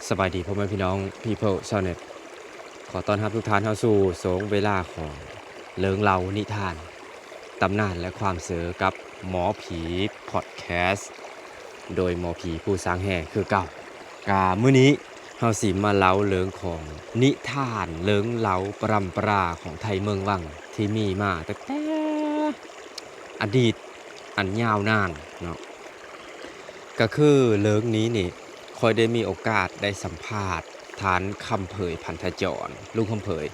ສະບາຍດີພໍ່ແມ່ພີ່ນ້ອງ People ຊາວເນັດ ຂໍຕ້ອນຮັບທຸກທ່ານເຂົ້າສູ່ຊ່ວງເວລາຂອງເລື່ອງເລົ່ານິທານ ຕຳນານ ແລະ ຄວາມເຊີກັບໝໍຜີ Podcast ໂດຍໝໍຜີຜູ້ສ້າງແຮ່ຄືເກົ່າ. ກະມື້ນີ້ເຮົາຊິມາເລົ່າເລື່ອງຂອງນິທານເລື່ອງເລົ່າປະລຳປະລາຂອງໄທເມືອງວັງ ທີ່ມີມາຕັ້ງແຕ່ອະດີດອັນຍາວນານເນາະ. ກະຄືເລື່ອງນີ້ນີ້ ຂ້ອຍໄດ້ມີໂອກາດໄດ້ສຳພາດທ່ານຄຳເຜີຍ ພັນທະຈອນ ລຸງຄຳເຜີຍ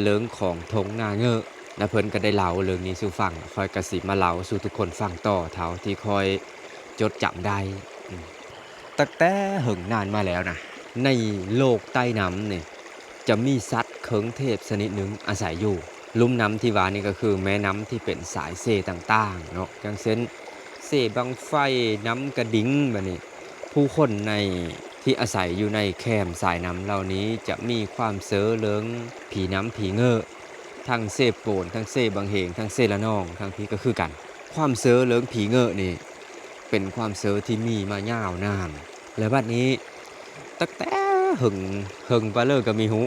ເລື່ອງຂອງທົ່ງນາເງີ້ ແລະ ເພິ່ນກະໄດ້ເລົ່າເລື່ອງນີ້ສູ່ຟັງ. ຂ້ອຍກະຊິມາເລົ່າສູ່ທຸກຄົນຟັງຕໍ່ເທົ່າທີ່ຂ້ອຍຈົດຈຳໄດ້. ອືມ ຕັ້ງແຕ່ເຫິງນານມາແລ້ວນະ ໃນໂລກໃຕ້ນ້ຳນີ້ ຈະມີສັດເຄິງເທບຊະນິດໜຶ່ງອາໄສຢູ່ລຸ່ມນ້ຳທີ່ວ່ານີ້ ກະຄືແມ່ນ້ຳທີ່ເປັນສາຍເຊຕ່າງໆເນາະ ຢ່າງເຊັ່ນ ເຊບັ້ງໄຟ, ນ້ຳກະດິງ ບາດນີ້ ຜູ້ຄົນໃນ ທີ່ອາໄສຢູ່ໃນແຄມສາຍນ້ຳເຫຼົ່ານີ້ ຈະມີຄວາມເຊີເລື່ອງຜີນ້ຳຜີເງີ້ ທັງເຊໂປນ ທັງເຊບັ້ງເຫງ ທັງເຊລະນອງ ທາງພີ້ກະຄືກັນ. ຄວາມເຊີເລື່ອງຜີເງີ້ນີ້ ເປັນຄວາມເຊີທີ່ມີມາຍາວນານ ແລະ ບັດນີ້ ຕັ້ງແຕ່ເຫິງ ເຫິງປານເລີກະມີຮູ້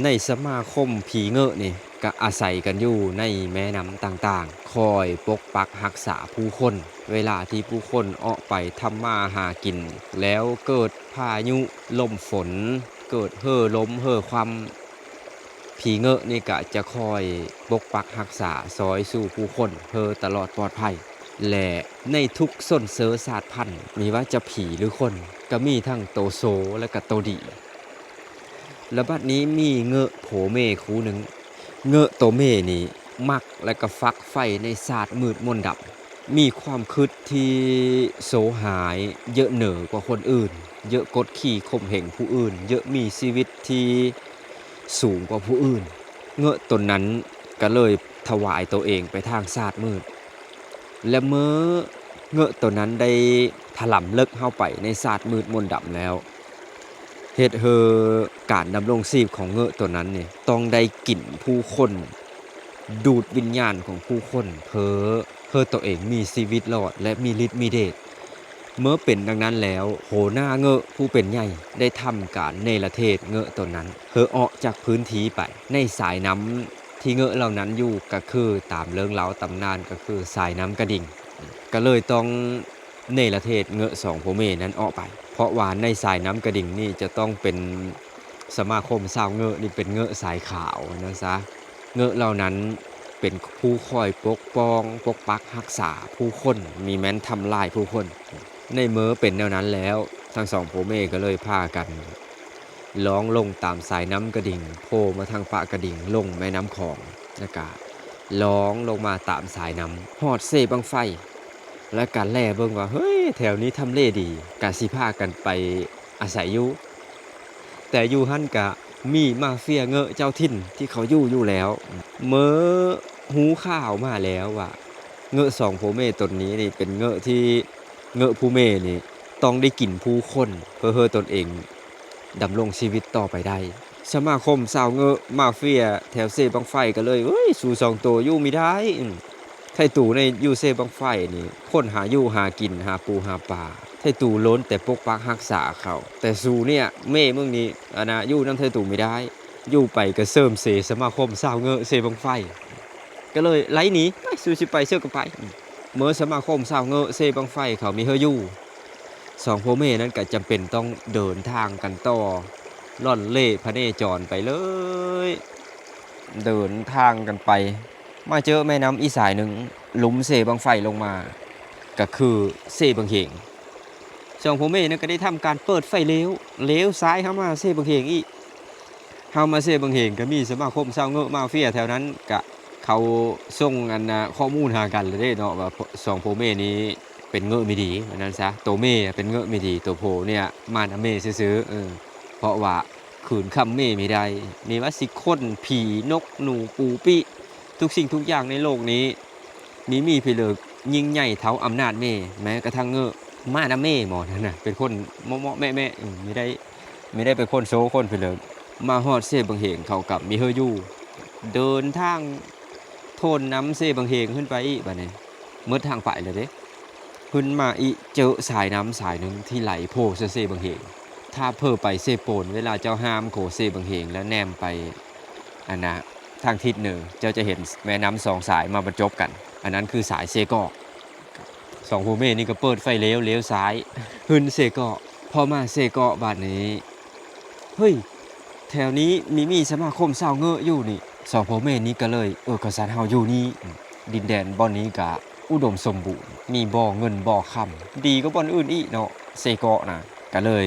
ໃນສະມາຄົມຜີເງີ້ນີ້ ກະອາໄສກັນຢູ່ໃນແມ່ນ້ຳຕ່າງໆ ຄອຍປົກປັກຮັກສາຜູ້ຄົນ ເວລາທີ່ຜູ້ຄົນອອກໄປທຳມາຫາກິນ ແລ້ວເກີດພາຍຸລົມຝົນ ເກີດເຫີລົມເຫີຄວາມ ຜີເງີ້ນີ້ກະຈະຄອຍປົກປັກຮັກສາ ຊ່ອຍຊູ່ຜູ້ຄົນເຮີຕະຫຼອດປອດໄພ ແລະ ໃນທຸກຊົນເຊື້ອຊາດພັນ ມີວ່າຈະຜີຫຼືຄົນ ກະມີທັງໂຕໂຊ ແລະ ກະໂຕດີ. ລະບັດນີ້ມີເງີ້ໂພເມຄູ່ໜຶ່ງ ເງີ້ໂຕເມນີ້ມັກ ແລະ ກະຝັກໃຝ່ໃນຊາດມືດມົນດຳ ມີຄວາມຄຶດທີ່ໂຊຮ້າຍ ເຍີະເໜີກວ່າຄົນອື່ນ ເຍີະກົດຂີ່ຂົ່ມເຫັງຜູ້ອື່ນ ເຍີະມີຊີວິດທີ່ສູງກວ່າຜູ້ອື່ນ. ເງີ້ຕົນນັ້ນກະເລີຍຖວາຍໂຕເອງໄປທາງຊາດມືດ ແລະ ເມື່ອເງີ້ຕົນນັ້ນໄດ້ຖະຫຼຳເລິກເຂົ້າໄປໃນຊາດມືດມົນດຳແລ້ວ ເຮັດໃຫ້ການດຳລົງຊີບຂອງເງີ້ຕົນນັ້ນນີ້ ຕ້ອງໄດ້ກິນຜູ້ຄົນ ດູດວິນຍານຂອງຜູ້ຄົນ ເພື່ອ ເພື່ອໂຕເອງມີຊີວິດລອດ ແລະ ມີລິດມີເດດ. ເມື່ອເປັນດັ່ງນັ້ນແລ້ວ ຫົວໜ້າເງີ້ຜູ້ເປັນໃຫຍ່ໄດ້ທຳການເນລະເທດເງີ້ຕົນນັ້ນ ເພື່ອອອກຈາກພື້ນທີ່ໄປ ໃນສາຍນ້ຳທີ່ເງີ້ເຫຼົ່ານັ້ນຢູ່ ກະຄືຕາມເລື່ອງເລົ່າຕຳນານ ກະຄືສາຍນ້ຳກະດິງ ກະເລີຍຕ້ອງເນລະເທດເງີ້ສອງຜົວເມຍນັ້ນອອກໄປ ເພາະວ່າໃນສາຍນ້ຳກະດິງນີ້ຈະຕ້ອງເປັນ ສະມາຄົມຊາວເງີ້ນີ້ເປັນເງີ້ສາຍຂາວນັ້ນຊະ. ເງີ້ເຫຼົ່ານັ້ນເປັນຜູ້ຄອຍປົກປ້ອງ ປົກປັກຮັກສາຜູ້ຄົນ ມີແມ່ນທຳລາຍຜູ້ຄົນ. ໃນເມື່ອເປັນແນວນັ້ນແລ້ວ ທັງສອງຜົວເມຍກະເລີຍພາກັນລ່ອງລົງຕາມສາຍນ້ຳກະດິງ ໂຜ່ມາທາງປາກກະດິງ ລົງແມ່ນ້ຳຂອງ ແລ້ວກະລ່ອງລົງມາຕາມສາຍນ້ຳ ຮອດເຊບັ້ງໄຟ ແລ້ວກະແລເບິ່ງວ່າ ເຮີ້ຍ ແຖວນີ້ທຳເລດີ ກະຊິພາກັນໄປອາໄສຢູ່. ແຕ່ຢູ່ຫັ້ນກະມີມາເຟຍເງີ້ເຈົ້າຖິ່ນທີ່ເຂົາຢູ່ຢູ່ແລ້ວ. ເມື່ອຮູ້ຂ່າວມາແລ້ວວ່າ ເງີ້ສອງຜົວເມຍຕົນນີ້ນີ້ເປັນເງີ້ທີ່ ເງີ້ຜູ້ເມຍນີ້ຕ້ອງໄດ້ກິນຜູ້ຄົນ ເພື່ອເຮີຕົນເອງດຳລົງຊີວິດຕໍ່ໄປໄດ້. ສະມາຄົມຊາວເງີ້ມາເຟຍແຖວເຊບັ້ງໄຟກະເລີຍ ເອີຍ ສູສອງໂຕຢູ່ມີໄດ້ ອືມ ໄທຕູໃນຢູ່ເຊບັ້ງໄຟນີ້ ຄົນຫາຢູ່ຫາກິນ ຫາປູຫາປາ ໄທຕູລ້ນແຕ່ປົກປັກຮັກສາເຂົາ ແຕ່ສູເນີ້ຍ ເມຍມຶງນີ້ ອັນນ່າ ຢູ່ນຳໄທຕູມີໄດ້ ຢູ່ໄປກະເສີມເສຍສະມາຄົມຊາວເງີ້ເຊບັ້ງໄຟ ກະເລີຍໄລ່ໜີ ໄປ ສູຊິໄປເຊີກະໄປ. ເມື່ອສະມາຄົມຊາວເງີ້ເຊບັ້ງໄຟເຂົາມີເຮີຢູ່ ສອງຜົວເມຍນັ້ນກະຈຳເປັນຕ້ອງເດີນທາງກັນຕໍ່ ລ່ອນເລ່ພະເນຈອນໄປເລີຍ ເດີນທາງກັນໄປ ມາເຈີແມ່ນ້ຳອີກສາຍໜຶ່ງ ລຸ່ມເຊບັ້ງໄຟລົງມາ ກະຄືເຊບັ້ງເຫງ. ສອງຜົວເມຍນັ້ນກະໄດ້ທຳການເປີດໄຟລ້ຽວ ລ້ຽວຊ້າຍເຂົ້າມາເຊບັ້ງເຫງອີກ. ເຮົາມາເຊບັ້ງເຫງກະມີສະມາຄົມຊາວເງີ້ມາເຟຍແຖວນັ້ນ ກະເຂົາສົ່ງອັນນ່າ ຂໍ້ມູນຫາກັນແລ້ວເດ້ເນາະ ວ່າສອງຜົວເມຍນີ້ເປັນເງີ້ມີດີ ວ່ານັ້ນຊະ. ໂຕເມຍເປັນເງີ້ມີດີ ໂຕໂພເນີ້ຍມານຳເມຊື່ໆ ເອີ ເພາະວ່າ ຂືນຄຳເມມີໄດ້ ມີວ່າຊິຄົນ ຜີ ນົກ ໜູ ປູ ປີ້ ທຸກສິ່ງທຸກຢ່າງໃນໂລກນີ້ ມີມີພິເລີກຍິ່ງໃຫຍ່ເທົ່າອຳນາດເມ ແມ້ກະທັ່ງເງີ້ ມານຳເມໝໍນັ້ນນະ ເປັນຄົນເໝາະໆແມະໆ ເອີ ມີໄດ້ ມີໄດ້ເປັນຄົນໂຊຄົນພິເລີກ. ມາຮອດເຊບັ້ງເຫງເຂົາກະມີເຮີຢູ່ ເດີນທາງໂທນນຳເຊບັ້ງເຫງຂຶ້ນໄປອີກ ບາດນີ້ໝົດທາງໄປແລ້ວເດ້ ຂຶ້ນມາອີກ ເຈີສາຍນ້ຳສາຍໜຶ່ງທີ່ໄຫຼໂພໃສ່ເຊບັ້ງເຫງ. ໄທ ຖ້າເຜີໄປເຊໂປນ ເວລາເຈົ້າຫ້າມໂຂງເຊບັງເຮງ ແລ້ວແນມໄປ ອັນນະ ທາງທິດເໜືອ ເຈົ້າຈະເຫັນແມ່ນ້ຳສອງສາຍມາບັນຈົບກັນ. ອັນນັ້ນຄືສາຍເຊເກາະ. ສອງຜົວເມຍນີ້ກໍເປີດໄຟລ້ຽວ ລ້ຽວຊ້າຍ ຂຶ້ນເຊເກາະ. ພໍມາເຊເກາະບາດນີ້ ເຮີ້ຍ ແຖວນີ້ມີ ມີສະມາຄົມຊາວເງີ້ຢູ່ນີ້. ສອງຜົວເມຍນີ້ກໍເລີຍ ເອີ ກະສັນເຮົາຢູ່ນີ້ ດິນແດນບ່ອນນີ້ກະອຸດົມສົມບູນ ມີບໍ່ເງິນບໍ່ຄຳ ດີກວ່າບ່ອນອື່ນອີກເນາະ ເຊເກາະນະ. ກະເລີຍ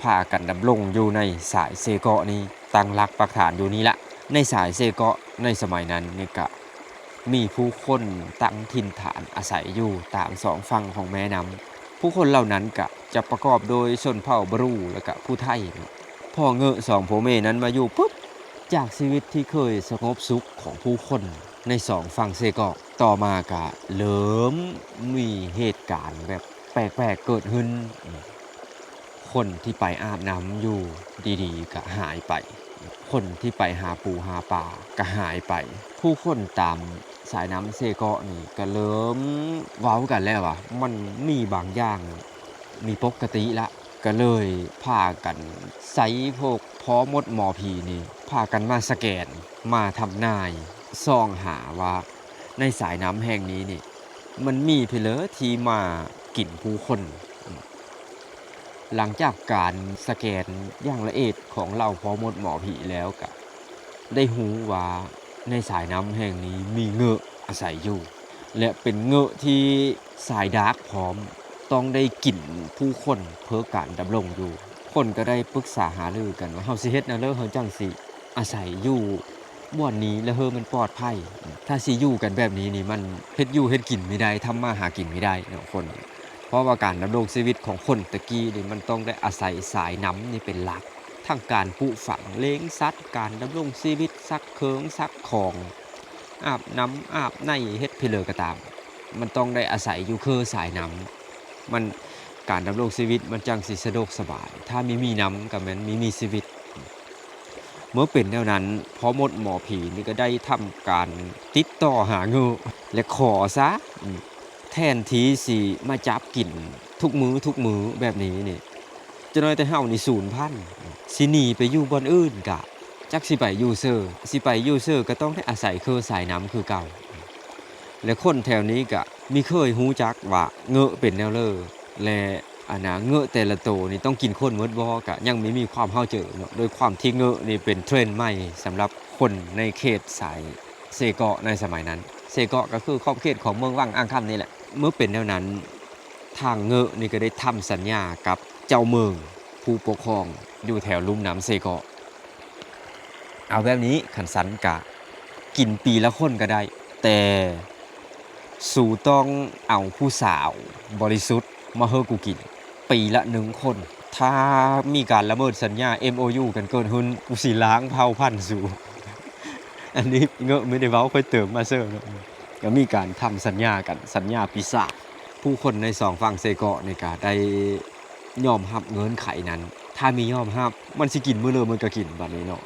ພາກັນດຳລົງຢູ່ໃນສາຍເຊເກາະນີ້ ຕັ້ງຫຼັກປັກຖານຢູ່ນີ້ລະ. ໃນສາຍເຊເກາະໃນສະໄໝນັ້ນນີ້ກະມີຜູ້ຄົນຕັ້ງຖິ່ນຖານອາໄສຢູ່ຕາມສອງຝັ່ງຂອງແມ່ນ້ຳ. ຜູ້ຄົນເຫຼົ່ານັ້ນກະຈະປະກອບໂດຍຊົນເຜົ່າບຣູ ແລະກະຜູ້ໄທເນາະ. ພໍເງີ້ສອງຜົວເມຍນັ້ນມາຢູ່ປຶບ ຈາກຊີວິດທີ່ເຄີຍສະຫງົບສຸກຂອງຜູ້ຄົນໃນສອງຝັ່ງເຊເກາະ ຕໍ່ມາກະເລີ່ມມີເຫດການແບບແປກໆເກີດຂຶ້ນ. ຄົນທີ່ໄປອາບນ້ຳຢູ່ດີໆກະຫາຍໄປ ຄົນທີ່ໄປຫາປູຫາປາກະຫາຍໄປ. ຜູ້ຄົນຕາມສາຍນ້ຳເຊເກາະນີ້ກະເລີ່ມເວົ້າກັນແລ້ວວ່າ ມັນມີບາງຢ່າງມີປົກກະຕິລະ ກະເລີຍພາກັນໃຊ້ພວກພໍ່ມົດໝໍຜີນີ້ ພາກັນມາສະແກນ ມາທຳນາຍ ສ່ອງຫາວ່າໃນສາຍນ້ຳແຫ່ງນີ້ນີ້ ມັນມີໃຜເລີທີ່ມາກິນຜູ້ຄົນ. ຫຼັງຈາກການສະແກນຢ່າງລະອຽດຂອງເຫຼົ່າພໍ່ມົດໝໍຜີແລ້ວ ກະໄດ້ຮູ້ວ່າໃນສາຍນ້ຳແຫ່ງນີ້ມີເງີ້ອາໄສຢູ່ ແລະເປັນເງີ້ທີ່ສາຍດາກພ້ອມ ຕ້ອງໄດ້ກິນຜູ້ຄົນເພື່ອການດຳລົງຢູ່. ຄົນກໍໄດ້ປຶກສາຫາລືກັນວ່າ ເຮົາຊິເຮັດແນວໃດ ເຮົາຈັ່ງຊິອາໄສຢູ່ບ່ອນນີ້ ແລະເຮີມັນປອດໄພ. ຖ້າຊິຢູ່ກັນແບບນີ້ນີ້ ມັນເຮັດຢູ່ເຮັດກິນບໍ່ໄດ້ ທຳມາຫາກິນບໍ່ໄດ້ເນາະຄົນ. ເພາະວ່າການດຳລົງຊີວິດຂອງຄົນແຕ່ກີ້ນີ້ ມັນຕ້ອງໄດ້ອາໄສສາຍນ້ຳນີ້ເປັນຫຼັກ ທັງການປູກຝັງ, ລ້ຽງສັດ, ການດຳລົງຊີວິດ, ຊັກເຄື່ອງຊັກຂອງ, ອາບນ້ຳອາບໃນ, ເຮັດເພເລີກໍຕາມ ມັນຕ້ອງໄດ້ອາໄສຢູ່ເຄີສາຍນ້ຳ. ມັນ ການດຳລົງຊີວິດມັນຈັ່ງຊິສະດວກສະບາຍ. ຖ້າມີມີນ້ຳກໍແມ່ນມີມີຊີວິດ. ເມື່ອເປັນແນວນັ້ນ ພໍ່ມົດໝໍຜີນີ້ກໍໄດ້ທຳການຕິດຕໍ່ຫາເງີ້ ແລະ ຂໍຊະ ອາ ແທນທີ່ຊິມາຈັບກິນທຸກມື້ທຸກມື້ແບບນີ້ນີ້ ຈັກໜ້ອຍແຕ່ເຮົານີ້ສູນພັນ ຊິໜີໄປຢູ່ບ່ອນອື່ນກະຈັກຊິໄປຢູ່ເຊີ ຊິໄປຢູ່ເຊີກໍຕ້ອງໄດ້ອາໄສເຄີສາຍນ້ຳຄືເກົ່າ ແລະ ຄົນແຖວນີ້ກະມີເຄີຍຮູ້ຈັກວ່າເງີ້ເປັນແນວເລີ ແລະ ອັນນະ ເງີ້ແຕ່ລະໂຕນີ້ຕ້ອງກິນຄົນໝົດບໍ່ ກະຍັງມີ ມີຄວາມເຮົາເຈີເນາະ ໂດຍຄວາມທີ່ເງີ້ນີ້ເປັນເທຣນໃໝ່ສຳລັບຄົນໃນເຂດສາຍເຊເກາະໃນສະໄໝນັ້ນ. ເຊເກາະກໍຄືຂອບເຂດຂອງເມືອງວັງອ່າງຄຳນີ້ແຫຼະ. ເມື່ອເປັນແນວນັ້ນ ທາງເງີ້ນີ້ກໍໄດ້ທຳສັນຍາກັບເຈົ້າເມືອງ ຜູ້ປົກຄອງຢູ່ແຖວລຸ່ມນ້ຳເຊເກາະ. ເອົາແບບນີ້ ຄັນຊັ້ນກະກິນປີລະຄົນກໍໄດ້ ແຕ່ສູຕ້ອງເອົາຜູ້ສາວບໍລິສຸດມາໃຫ້ກູກິນ ປີລະໜຶ່ງຄົນ. ຖ້າມີການລະເມີດສັນຍາ ເອັມໂອຢູ ກັນເກີດຂຶ້ນ ກູຊິລ້າງເຜົ່າພັນສູ. ອັນນີ້ເງີ້ບໍ່ໄດ້ເວົ້າ ຂ້ອຍເຕີມມາເສີເນາະ. ກໍມີການທຳສັນຍາກັນ ສັນຍາປີສາດ. ຜູ້ຄົນໃນສອງຝັ່ງເຊເກາະນີ້ກະໄດ້ຍອມຮັບເງື່ອນໄຂນັ້ນ. ຖ້າມີຍອມຮັບ ມັນຊິກິນມື້ເລີມັນກໍກິນ ບາດນີ້ເນາະ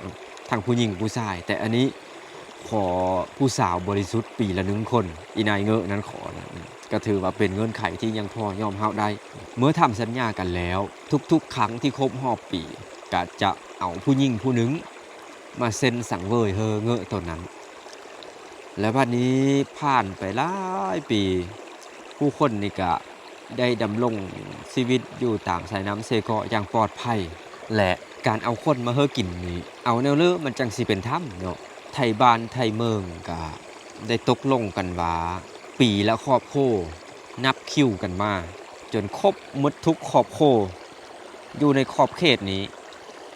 ທັງຜູ້ຍິງຜູ້ຊາຍ. ແຕ່ອັນນີ້ຂໍຜູ້ສາວບໍລິສຸດປີລະໜຶ່ງຄົນ ອີ່ນາຍເງີ້ນັ້ນຂໍນະ ກໍຖືວ່າເປັນເງື່ອນໄຂທີ່ຍັງພໍຍອມຮັບໄດ້. ເມື່ອທຳສັນຍາກັນແລ້ວ ທຸກໆຄັ້ງທີ່ຄົບຮອບປີ ກໍຈະເອົາຜູ້ຍິງຜູ້ໜຶ່ງ ມາເຊັນສັງເຫວີຍເຮີເງີ້ໂຕນັ້ນ. ແລະ ບັດນີ້ຜ່ານໄປຫຼາຍປີ ຜູ້ຄົນນີ້ກະໄດ້ດຳລົງຊີວິດຢູ່ຕາມສາຍນ້ຳເຊເກາະຢ່າງປອດໄພ ແລະ ການເອົາຄົນມາເຮີກິນນີ້ ເອົາແນວເລີມັນຈັ່ງຊິເປັນທຳເນາະ. ໄທບ້ານໄທເມືອງກະໄດ້ຕົກລົງກັນວ່າ ປີລະຄອບຄົວ ນັບຄິວກັນມາ ຈົນຄົບໝົດທຸກຄອບຄົວ ຢູ່ໃນຂອບເຂດນີ້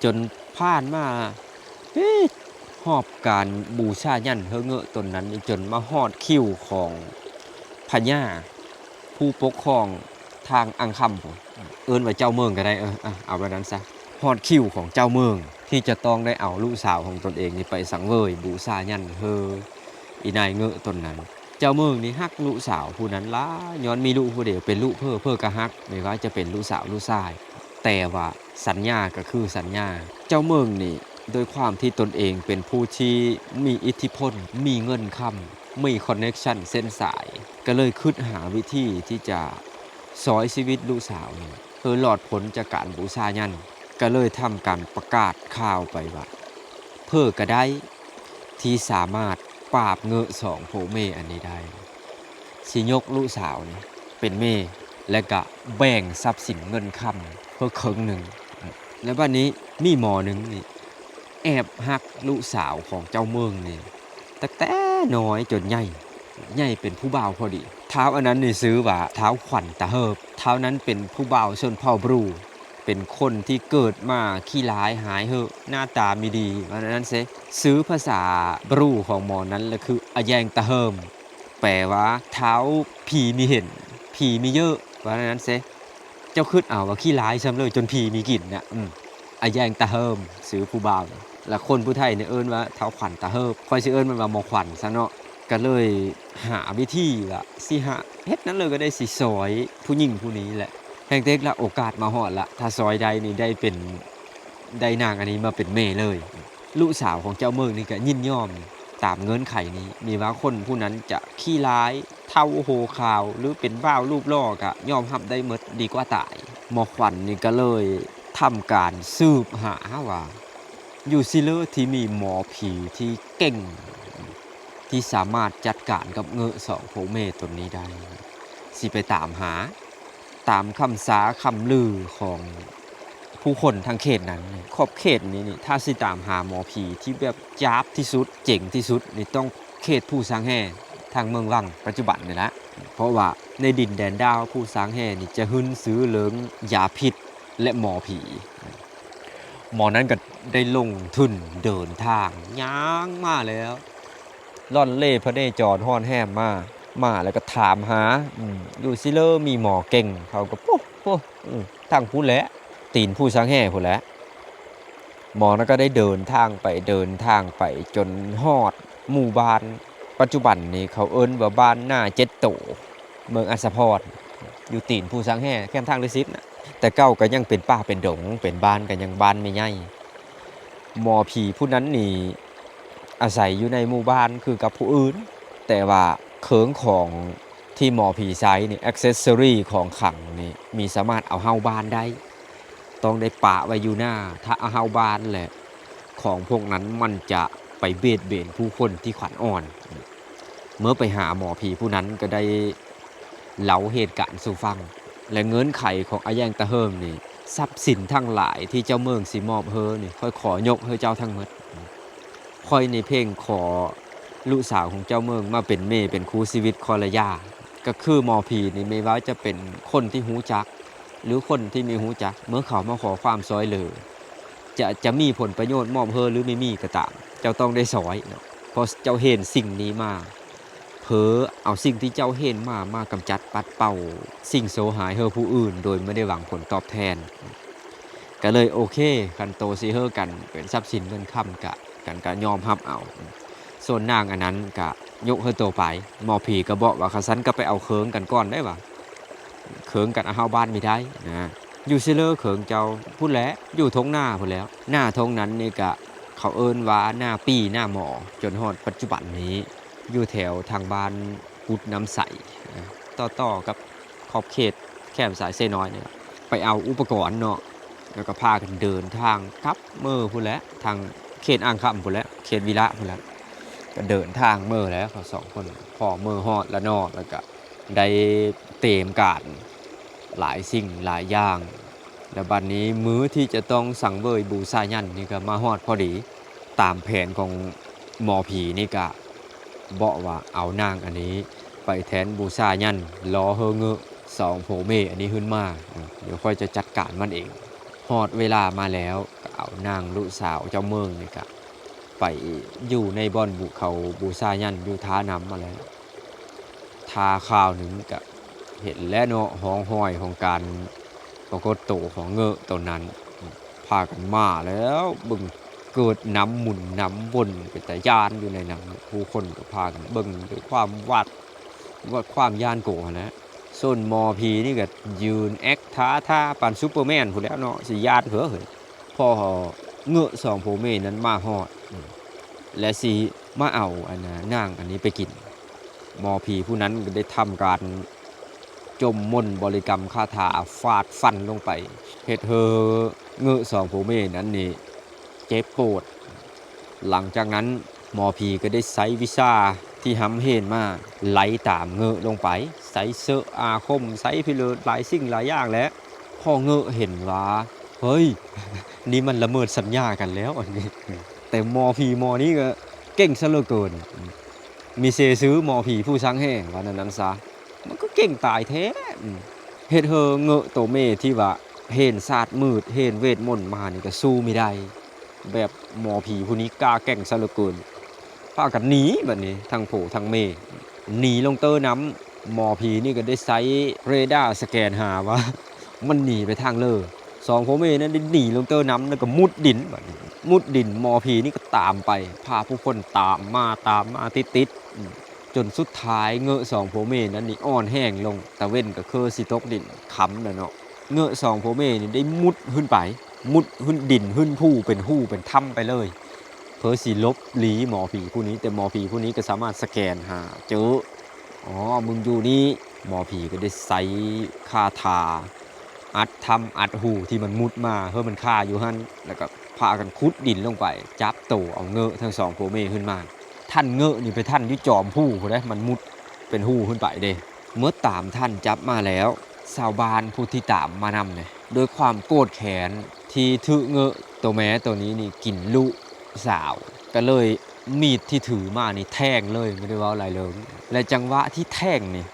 ຈົນຜ່ານມາ ເອີ ຮອບການບູຊາຍັນເຮີເງີ້ຕົນນັ້ນນີ້ ຈົນມາຮອດຄິວຂອງພະຍາຜູ້ປົກຄອງທາງອ່າງຄຳພຸ້ນ ເອີ້ນວ່າເຈົ້າເມືອງກໍໄດ້ ເອີ ເອົາແບບນັ້ນຊະ. ຮອດຄິວຂອງເຈົ້າເມືອງທີ່ຈະຕ້ອງໄດ້ເອົາລູກສາວຂອງຕົນເອງນີ້ໄປສັງເຫວີຍບູຊາຍັນເຮີອີ່ນາຍເງີ້ຕົນນັ້ນ. ເຈົ້າເມືອງນີ້ຮັກລູກສາວຜູ້ນັ້ນຫຼາຍ ຍ້ອນມີລູກຜູ້ດຽວ ເປັນລູກເພີ ເພີກໍຮັກ ບໍ່ວ່າຈະເປັນລູກສາວລູກຊາຍ. ແຕ່ວ່າສັນຍາກໍຄືສັນຍາ. ເຈົ້າເມືອງນີ້ ໂດຍຄວາມທີ່ຕົນເອງເປັນຜູ້ທີ່ມີອິດທິພົນ, ມີເງິນຄຳ, ມີຄອນເນັກຊັນເສັ້ນສາຍ, ກໍເລີຍຄິດຫາວິທີທີ່ຈະຊ່ອຍຊີວິດລູກສາວນີ້ ເພື່ອລອດພົ້ນຈາກການບູຊາຍັນ. ກໍເລີຍທຳການປະກາດຂ່າວໄປວ່າ ໃຜກໍໄດ້ທີ່ສາມາດປາບເງີ້ສອງຜົວເມຍອັນນີ້ໄດ້ ຊິຍົກລູກສາວນີ້ເປັນເມຍ ແລະກະແບ່ງຊັບສິນເງິນຄຳເພິ່ນເຄິ່ງໜຶ່ງ. ແລ້ວບັດນີ້ມີໝໍໜຶ່ງນີ້ແອບຮັກລູກສາວຂອງເຈົ້າເໝິງນີ້ຕັ້ງແຕ່ນ້ອຍຈົນໃຫຍ່ ໃຫຍ່ເປັນຜູ້ບ່າວພໍດີ. ທ້າວອັນນັ້ນນີ້ຊື່ວ່າທ້າວຂວັນຕາເຫີບ. ທ້າວນັ້ນເປັນຜູ້ບ່າວຊົນເຜົ່າບຣູ ເປັນຄົນທີ່ເກີດມາຂີ້ຮ້າຍຮ້າຍເຫີ້ ໜ້າຕາມີດີ ວ່າແນວນັ້ນເຊ. ຊື່ພາສາບຣູຂອງໝໍນັ້ນລະຄື ອາແຢງຕາເຫີມ ແປວ່າທ້າວຜີມີເຫັນ ຜີມີເຢີ້ ວ່າແນວນັ້ນເຊ. ເຈົ້າຄິດເອົາວ່າຂີ້ຮ້າຍຊ່ຳເລີ ຈົນຜີມີກິນນະ. ອາແຢງຕາເຫີມ ຊື່ຜູ້ບ່າວ ລະຄົນຜູ້ໄທນີ້ເອີ້ນວ່າທ້າວຂວັນຕາເຫີບ ຂ້ອຍຊິເອີ້ນມັນວ່າໝໍຂວັນຊະເນາະ. ກະເລີຍຫາວິທີວ່າຊິຫາເຮັດແນວໃດກໍໄດ້ ຊິຊ່ອຍຜູ້ຍິງຜູ້ນີ້ແຫຼະ. ແຮງເຕັກລະໂອກາດມາຮອດລະ ຖ້າຊ່ອຍໄດ້ນີ້ໄດ້ເປັນ ໄດ້ນາງອັນນີ້ມາເປັນແມ່ເລີຍ. ລູກສາວຂອງເຈົ້າເໝິງນີ້ກະຍິນຍອມຕາມເງື່ອນໄຂນີ້ ມີວ່າຄົນຜູ້ນັ້ນຈະຂີ້ຮ້າຍ ເຖົ້າໂຫຂາວ ຫຼືເປັນບ່າວຮູບຫຼໍ່ກະຍອມຮັບໄດ້ໝົດ ດີກວ່າຕາຍ. ໝໍຂວັນນີ້ກະເລີຍທຳການສືບຫາວ່າ ຢູ່ໃສເລີທີ່ມີໝໍຜີທີ່ເກັ່ງ ທີ່ສາມາດຈັດການກັບເງີ້ສອງຜົວເມຍຕົນນີ້ໄດ້ ຊິໄປຕາມຫາ ຕາມຄຳສາຄຳລືຂອງຜູ້ຄົນທາງເຂດນັ້ນ. ຂອບເຂດນີ້ນີ້ ຖ້າຊິຕາມຫາໝໍຜີທີ່ແບບຈາບທີ່ສຸດ ເຈັງທີ່ສຸດນີ້ ຕ້ອງເຂດພູຊາງແຮ່ ທາງເມືອງວັງປັດຈຸບັນນີ້ລະ. ເພາະວ່າໃນດິນແດນດາວພູຊາງແຮ່ນີ້ ຈະຮຶນຊື່ເລື່ອງຢາພິດ ແລະ ໝໍຜີ. ໝໍນັ້ນກໍໄດ້ລົງທຶນເດີນທາງ ຍ່າງມາແລ້ວ ລ່ອນເລ່ພະເນຈອນຮ່ອນແຮມມາ ມາແລ້ວກໍຖາມຫາ ອືມ ຢູ່ໃສເລີມີໝໍເກັ່ງ. ເຂົາກໍ ໂອ້ ໂອ້ ອືມ ທາງພຸ້ນແຫຼະ ຕີນພູຊາງແຮ່ພຸ້ນແຫຼະ. ໝໍນັ້ນກໍໄດ້ເດີນທາງໄປ ເດີນທາງໄປຈົນຮອດໝູ່ບ້ານ ປັດຈຸບັນນີ້ເຂົາເອີ້ນວ່າບ້ານນາເຈັດໂຕ ເມືອງອັດສະພອນ ຢູ່ຕີນພູຊາງແຮ່ ແຄມທາງເລສິບນະ. ແຕ່ເກົ່າກໍຍັງເປັນປ່າເປັນດົງ ເປັນບ້ານກໍຍັງບ້ານແມ່ໃຫຍ່. ໝໍຜີຜູ້ນັ້ນນີ້ອາໄສຢູ່ໃນໝູ່ບ້ານຄືກັບຜູ້ອື່ນ ແຕ່ວ່າເຄື່ອງຂອງທີ່ໝໍຜີໃຊ້ນີ້ ແອັກເຊັສໂຊຣີຂອງຂັງນີ້ ມີສາມາດເອົາເຂົ້າບ້ານໄດ້ ຕ້ອງໄດ້ປະໄວ້ຢູ່ໜ້າ. ຖ້າເອົາເຂົ້າບ້ານແລ້ວ ຂອງພວກນັ້ນມັນຈະໄປບຽດບຽນຜູ້ຄົນທີ່ຂວັນອ່ອນ. ເມື່ອໄປຫາໝໍຜີຜູ້ນັ້ນກໍໄດ້ເລົ່າເຫດການສູ່ຟັງ ແລະ ເງື່ອນໄຂຂອງອາແຢງຕາເຫີມນີ້ ຊັບສິນທັງຫຼາຍທີ່ເຈົ້າເມືອງຊິມອບເຮີນີ້ ຂ້ອຍຂໍຍົກໃຫ້ເຈົ້າທັງໝົດ. ຂ້ອຍນີ້ເພງຂໍລູກສາວຂອງເຈົ້າເມືອງມາເປັນແມ່ເປັນຄູ່ຊີວິດຂ້ອຍລະຢ່າ. ກໍຄືໝໍຜີນີ້ ແມ່ນວ່າຈະເປັນຄົນທີ່ຮູ້ຈັກ ຫຼື ຄົນທີ່ບໍ່ຮູ້ຈັກ ເມື່ອເຂົາມາຂໍຄວາມຊ່ອຍເຫຼືອ ຈະ ຈະມີຜົນປະໂຫຍດມອບເຮີ ຫຼື ບໍ່ມີກໍຕາມ ເຈົ້າຕ້ອງໄດ້ຊ່ອຍເນາະ. ເພາະເຈົ້າເຫັນສິ່ງນີ້ມາ ເພີເອົາສິ່ງທີ່ເຈົ້າເຫັນມາ ມາກຳຈັດປັດເປົ່າສິ່ງໂຊຮ້າຍເຮີຜູ້ອື່ນ ໂດຍບໍ່ໄດ້ຫວັງຜົນຕອບແທນ. ກໍເລີຍໂອເຄ ຄັນໂຕຊິເຮີກັນເປັນຊັບສິນເງິນຄຳ ກະ ກັນກະຍອມຮັບເອົາ. ສ່ວນນາງອັນນັ້ນກະຍົກໃຫ້ໂຕໄປ. ໝໍຜີກໍບອກວ່າ ຄັນຊັ້ນກໍໄປເອົາເຄິ່ງກັນກ່ອນໄດ້ຫວາ ເຄິ່ງກັນເອົາເຮົາບ້ານມີໄດ້ນະ. ຢູ່ໃສເລີເຄິ່ງເຈົ້າ? ພຸ້ນແຫຼະ ຢູ່ທົ່ງນາພຸ້ນແຫຼ້ວ. ນາທົ່ງນັ້ນນີ້ກະເຂົາເອີ້ນວ່ານາປີ້ນາໝໍ ຈົນຮອດປັດຈຸບັນນີ້ ຢູ່ແຖວທາງບ້ານ ກຸດນ້ຳໃສນະ ຕໍ່ໆກັບຂອບເຂດແຄມສາຍເຊນ້ອຍນີ້ແຫຼະ. ໄປເອົາອຸປະກອນເນາະ ແລ້ວກໍພາກັນເດີນທາງກັບເມືອພຸ້ນແຫຼະ ທາງເຂດອ່າງຄຳພຸ້ນແຫຼະ ເຂດວິລະພຸ້ນແຫຼະ. ກໍເດີນທາງເມືອແຫຼະ ເຂົາສອງຄົນ ພໍເມືອຮອດລະເນາະ ແລ້ວກໍໄດ້ເຕຍມການຫຼາຍສິ່ງຫຼາຍຢ່າງ. ແລ້ວບັດນີ້ມື້ທີ່ຈະຕ້ອງສັງເຫວີຍບູຊາຍັນນີ້ກໍມາຮອດພໍດີ. ຕາມແຜນຂອງໝໍຜີນີ້ກະເບາະວ່າເອົານາງອັນນີ້ໄປແທນບູຊາຍັນ ລໍເຮີເງີ້ສອງຜົວເມຍອັນນີ້ຂຶ້ນມາ ດຽວຂ້ອຍຈະຈັດການມັນເອງ. ຮອດເວລາມາແລ້ວ ກະເອົານາງລູກສາວເຈົ້າເມືອງນີ້ກະໄປຢູ່ໃນບ່ອນບຸເຂົາບູຊາຍັນຢູ່ທ່ານຳມາແລ້ວ. ຖ້າຄາວໜຶ່ງກະເຫັນແລ້ວເນາະ ຮ່ອງຮອຍຂອງການປາກົດໂຕຂອງເງີ້ໂຕນັ້ນ ພາກັນມາແລ້ວ ເບິ່ງເກີດນ້ຳໝຸນນ້ຳວົນ ເປັນຕາຢ້ານຢູ່ໃນນັ້ນ. ຜູ້ຄົນກໍພາກັນເບິ່ງດ້ວຍຄວາມຫວາດ ຫວາດຄວາມຢ້ານກົວຫັ້ນແຫຼະ. ສ່ວນໝໍຜີນີ້ກໍຢືນແອັກທ່າ ທ່າປານຊຸບເປີແມນພຸ້ນແຫຼ້ວເນາະ ຊິຢ້ານເຜີເຮີ້ຍ. ພໍເງີ້ສອງຜົວເມຍນັ້ນມາຮອດ ແລະ ຊິມາເອົາອັນນາ ນາງອັນນີ້ໄປກິນ ໝໍຜີຜູ້ນັ້ນກໍໄດ້ທຳການຈົ່ມມົນບໍລິກຳຄາຖາ ຟາດຟັນລົງໄປ ເຮັດໃຫ້ ເງີ້ສອງຜົວເມຍນັ້ນນີ້ເຈັບປວດ. ຫຼັງຈາກນັ້ນໝໍຜີກໍໄດ້ໃຊ້ວິຊາທີ່ຮ່ຳຮຽນມາ ໄລ່ຕາມເງີ້ລົງໄປ, ໃຊ້ເຊາະອາຄົມ, ໃຊ້ພິເລີດ ຫຼາຍສິ່ງຫຼາຍຢ່າງແຫຼະ. ພໍເງີ້ເຫັນວ່າ ເຮີ້ຍ ນີ້ມັນລະເມີດສັນຍາກັນແລ້ວອັນນີ້. ແຕ່ໝໍຜີໝໍນີ້ກໍເກັ່ງຊະເຫຼືອເກີນ. ມິເຊຊື່ໝໍຜີຜູ້ສັງແຮງ ວ່າແນວນັ້ນຊະ. ມັນກໍເກັ່ງຕາຍແທ້. ເຮັດໃຫ້ເງີ້ໂຕເມທີ່ວ່າຮຽນສາດມືດ ຮຽນເວດມົນມານີ້ກໍສູ້ບໍ່ໄດ້. ແບບໝໍຜີຜູ້ນີ້ກ້າແກ່ງຊະເຫຼືອເກີນ. ພາກັນໜີບັດນີ້ ທັງຜົວທັງເມ ໜີລົງເຕີນ້ຳ. ໝໍຜີນີ້ກໍໄດ້ໃຊ້ເຣດ້າສະແກນຫາວ່າມັນໜີໄປທາງເລີ. ສອງຜົວເມນັ້ນໄດ້ໜີລົງເຕີນ້ຳ ແລ້ວກໍມຸດດິນບັດນີ້. ມຸດດິນ ໝໍຜີນີ້ກໍຕາມໄປ ພາຜູ້ຄົນຕາມມາ ຕາມມາຕິດໆ. ຈົນສຸດທ້າຍເງີ້ສອງຜົວເມນັ້ນນີ້ອ່ອນແຮງລົງ. ຕາເວັນກໍຄືຊິຕົກດິນ ຄ່ຳແລ້ວເນາະ. ເງີ້ສອງຜົວເມນີ້ໄດ້ມຸດຂຶ້ນໄປ ມຸດຂຶ້ນດິນຂຶ້ນພູ ເປັນຮູເປັນຖ້ຳໄປເລີຍ ເພື່ອຊິຫຼົບຫຼີໝໍຜີຜູ້ນີ້. ແຕ່ໝໍຜີຜູ້ນີ້ກໍສາມາດສະແກນຫາເຈີ ອໍ ມຶງຢູ່ນີ້. ໝໍຜີກໍໄດ້ໃຊ້ຄາຖາອັດຖ້ຳອັດຮູທີ່ມັນມຸດມາ ເຮີ້ຍ ມັນຄາຢູ່ຫັ້ນ. ແລ້ວກໍພາກັນຂຸດດິນລົງໄປ ຈັບໂຕເອົາເງີ້ທັງສອງຜົວເມຂຶ້ນມາ. ທັນເງີ້ນີ້ໄປທັນຢູ່ຈອມພູພຸ້ນເດ້ ມັນມຸດເປັນຮູຂຶ້ນໄປເດ້. ເມື່ອຕາມທັນຈັບມາແລ້ວ ຊາວບ້ານຜູ້ທີ່ຕາມມານຳນີ້ ດ້ວຍຄວາມໂກດແຄ້ນທີ່ຖືກເງີ້ໂຕແມ່ໂຕນີ້ນີ້ກິນລູກສາວ ກໍເລີຍມີດທີ່ຖືມານີ້ແທງເລີຍ ບໍ່ໄດ້ເວົ້າຫຼາຍເລີງ. ແລະ ຈັງຫວະທີ່ແທງນີ້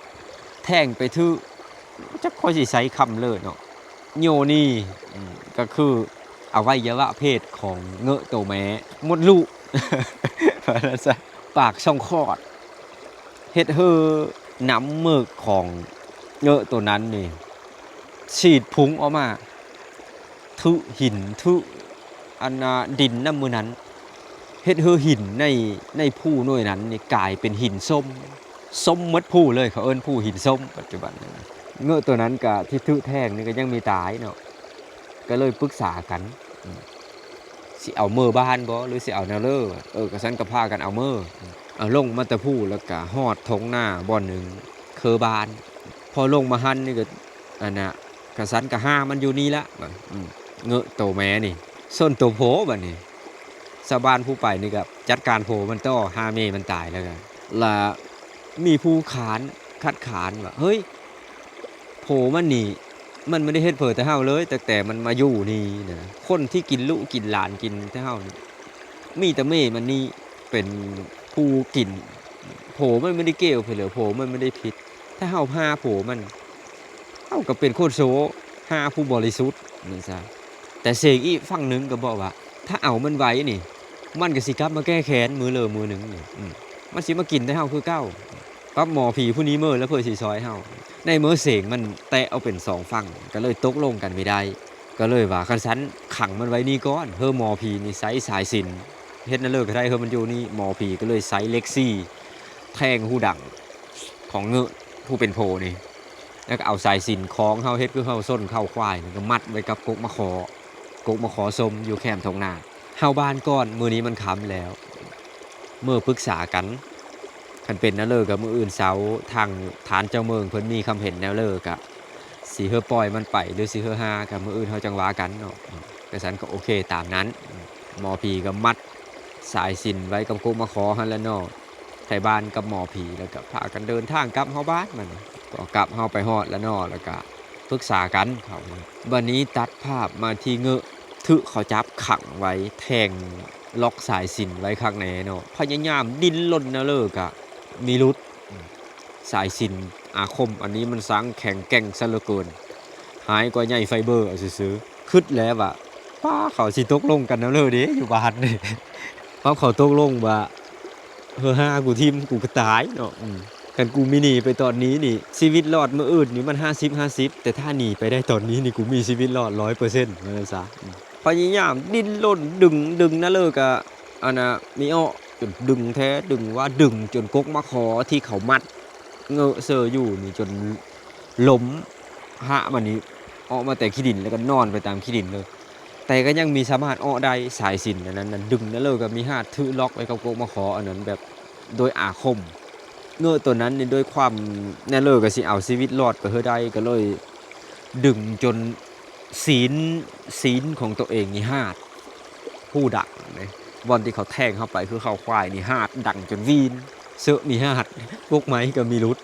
ແທງໄປຖືກ ຈັກຂ້ອຍຊິໃຊ້ຄຳເລີເນາະ ໂຍນີ ອືມ ກໍຄືອະໄວຍະວະເພດຂອງເງີ້ໂຕແມ່ ມົດລູກ ວ່າຊັ້ນຊະ ປາກຊ່ອງຄອດ ເຮັດໃຫ້ນ້ຳເໝິກຂອງເງີ້ໂຕນັ້ນນີ້ສີດພຸ້ງອອກມາ ຖືກຫີນ ຖືກອັນນ່າ ດິນນຳມື້ນັ້ນ ເຮັດໃຫ້ຫີນໃນ ໃນພູໜ່ວຍນັ້ນນີ້ກາຍເປັນຫີນສົ້ມ ສົ້ມໝົດພູເລີຍ. ເຂົາເອີ້ນພູຫີນສົ້ມປັດຈຸບັນ. ເງີ້ໂຕນັ້ນກະທີ່ຖືກແທງນີ້ກໍຍັງມີຕາຍເນາະ ກໍເລີຍປຶກສາກັນ ອືມ ຊິເອົາເມືອບ້ານບໍ່ ຫຼືຊິເອົາແນວເລີ? ເອີ ກະຊັ້ນກໍພາກັນເອົາເມືອ ເອົາລົງມາແຕ່ພູ ແລ້ວກະຮອດທົ່ງນາບ່ອນໜຶ່ງ ເຄີບ້ານ. ພໍລົງມາຫັ້ນນີ້ກໍ ອັນນ່າ ກະຊັ້ນກໍຫາມັນຢູ່ນີ້ລະ ອືມ ເງີ້ໂຕແມ່ນີ້. ສ່ວນໂຕໂພບັດນີ້ ຊາວບ້ານຜູ້ໄປນີ້ກໍຈັດການໂພມັນຕໍ່ ຫາແມ່ມັນຕາຍແລ້ວກໍ ລະມີຜູ້ຄ້ານ ຄັດຄ້ານວ່າ ເຮີ້ຍ ໂພມັນນີ້ ມັນບໍ່ໄດ້ເຮັດເຜີແຕ່ເຮົາເລີຍ ຕັ້ງແຕ່ມັນມາຢູ່ນີ້ນະ. ຄົນທີ່ກິນລູກກິນຫຼານກິນແຕ່ເຮົານີ້ ມີແຕ່ແມ່ມັນນີ້ເປັນຜູ້ກິນ. ໂພມັນບໍ່ໄດ້ກ່ຽວໃຜເລີຍ ໂພມັນບໍ່ໄດ້ຜິດ. ຖ້າເຮົາຫາໂພມັນ ເຮົາກໍເປັນຄົນໂຊ ຫາຜູ້ບໍລິສຸດນັ້ນຊະ. ແຕ່ເສງອີກຝັ່ງໜຶ່ງກໍບອກວ່າ ຖ້າເອົາມັນໄວ້ນີ້ ມັນກໍຊິກັບມາແກ້ແຄ້ນມື້ເລີມື້ໜຶ່ງນີ້ ອືມ ມັນຊິມາກິນແຕ່ເຮົາຄືເກົ່າ. ປັບໝໍຜີຜູ້ນີ້ເມີແລ້ວເພິ່ນຊິຊ່ອຍເຮົາ. ໃນເມື່ອເສງມັນແຕະອອກເປັນສອງຝັ່ງ ກໍເລີຍຕົກລົງກັນບໍ່ໄດ້ ກໍເລີຍວ່າ ຄັນຊັ້ນຂັງມັນໄວ້ນີ້ກ່ອນ ເຮີ້ໝໍຜີນີ້ໃຊ້ສາຍສິນ ເຮັດແນວເລີກໍໄດ້ ເຮີ້ມັນຢູ່ນີ້. ໝໍຜີກໍເລີຍໃຊ້ເຫຼັກສີ່ແທງຫູດັງຂອງເງີ້ຜູ້ເປັນໂພນີ້ ແລ້ວກໍເອົາສາຍສິນຂອງເຮົາ ເຮັດຄືເຮົາຊົນເຂົ້າຄວາຍ ແລ້ວກໍມັດໄວ້ກັບກົກມະຂໍ ກົກມະຂໍສົ້ມຢູ່ແຄມທົ່ງນາ. ເຮົາບ້ານກ່ອນ ມື້ນີ້ມັນຄ່ຳແລ້ວ ເມືອປຶກສາກັນ ຄັນເປັນແນວເລີກໍມື້ອື່ນເຊົ້າ ທາງທ່ານເຈົ້າເມືອງເພິ່ນມີຄຳເຫັນແນວເລີ ກະຊິເຮີປ່ອຍມັນໄປ ຫຼືຊິເຮີຫາ ກະມື້ອື່ນເຮົາຈັ່ງວ່າກັນເນາະ. ກະຊັ້ນກໍໂອເຄຕາມນັ້ນ ໝໍຜີກໍມັດສາຍສິນໄວ້ກັບກົກມະຂໍຫັ້ນແຫຼະເນາະ ໄທບ້ານກັບໝໍຜີ ແລ້ວກໍພາກັນເດີນທາງກັບເຮົາບ້ານ. ບັດນີ້ກໍກັບເຮົາໄປຮອດແລ້ວເນາະ ແລ້ວກໍປຶກສາກັນເຂົາ. ບັດນີ້ຕັດພາບມາທີ່ເງີ້ ຖືກເຂົາຈັບຂັງໄວ້ ແທງລັອກສາຍສິນໄວ້ຄັກແນ່ເນາະ ພະຍາຍາມດີ້ນລົນແນວເລີກະມີຫຼຸດ. ສາຍສິນອາຄົມອັນນີ້ມັນຊ່າງແຂງແກ່ງຊະເຫຼືອເກີນ ຮ້າຍກວ່າໃຍໄຟເບີເອົາຊື່ໆ. ຄິດແລ້ວວ່າ ປ້າ ເຂົາຊິຕົກລົງກັນແນວເລີເດຢູ່ບ້ານນີ້ ເພາະເຂົາຕົກລົງວ່າ ເຮີຫາກູຖິ້ມ ກູກໍຕາຍເນາະ. ອືມ ຄັນກູມີໜີໄປຕອນນີ້ນີ້ ຊີວິດລອດມື້ອື່ນນີ້ມັນຫ້າສິບຫ້າສິບ ແຕ່ຖ້າໜີໄປໄດ້ຕອນນີ້ນີ້ ກູມີຊີວິດລອດຮ້ອຍເປີເຊັນ ວ່າຊັ້ນຊະ. ອືມ ພະຍາຍາມດີ້ນລົນດຶງ ດຶງນະເລີກະ ອັນນ່າ ມີເອາະ ຈົນດຶງແທ້ດຶງວ່າ ດຶງຈົນກົກມະຂໍທີ່ເຂົາມັດເງີ້ເຊີຢູ່ນີ້ຈົນລົ້ມ ຫະມັນນີ້ອອກມາແຕ່ຂີ້ດິນ ແລ້ວກໍນອນໄປຕາມຂີ້ດິນເລີຍ. ແຕ່ກໍຍັງມີສາມາດເອາະໄດ້ ສາຍສິນອັນນັ້ນນະ ດຶງນະເລີກໍມີຫາດຖືລັອກໄວ້ກັບກົກມະຂໍອັນນັ້ນ ແບບໂດຍອາຄົມ. ເງີ້ໂຕນັ້ນນີ້ ດ້ວຍຄວາມນະເລີກໍຊິເອົາຊີວິດລອດໄປໃຫ້ໄດ້ ກໍເລີຍດຶງຈົນ ຊີ້ນ ຊີ້ນຂອງໂຕເອງນີ້ຮາດ ຮູ້ດັງເດ້ ບ່ອນທີ່ເຂົາແທງເຮົາໄປຄືເຂົ້າຄວາຍນີ້ຮາດ ດັງຈົນວີນ ເຊາະນີ້ຮາດ ກົກໄມ້ກໍມີຫຼຸດ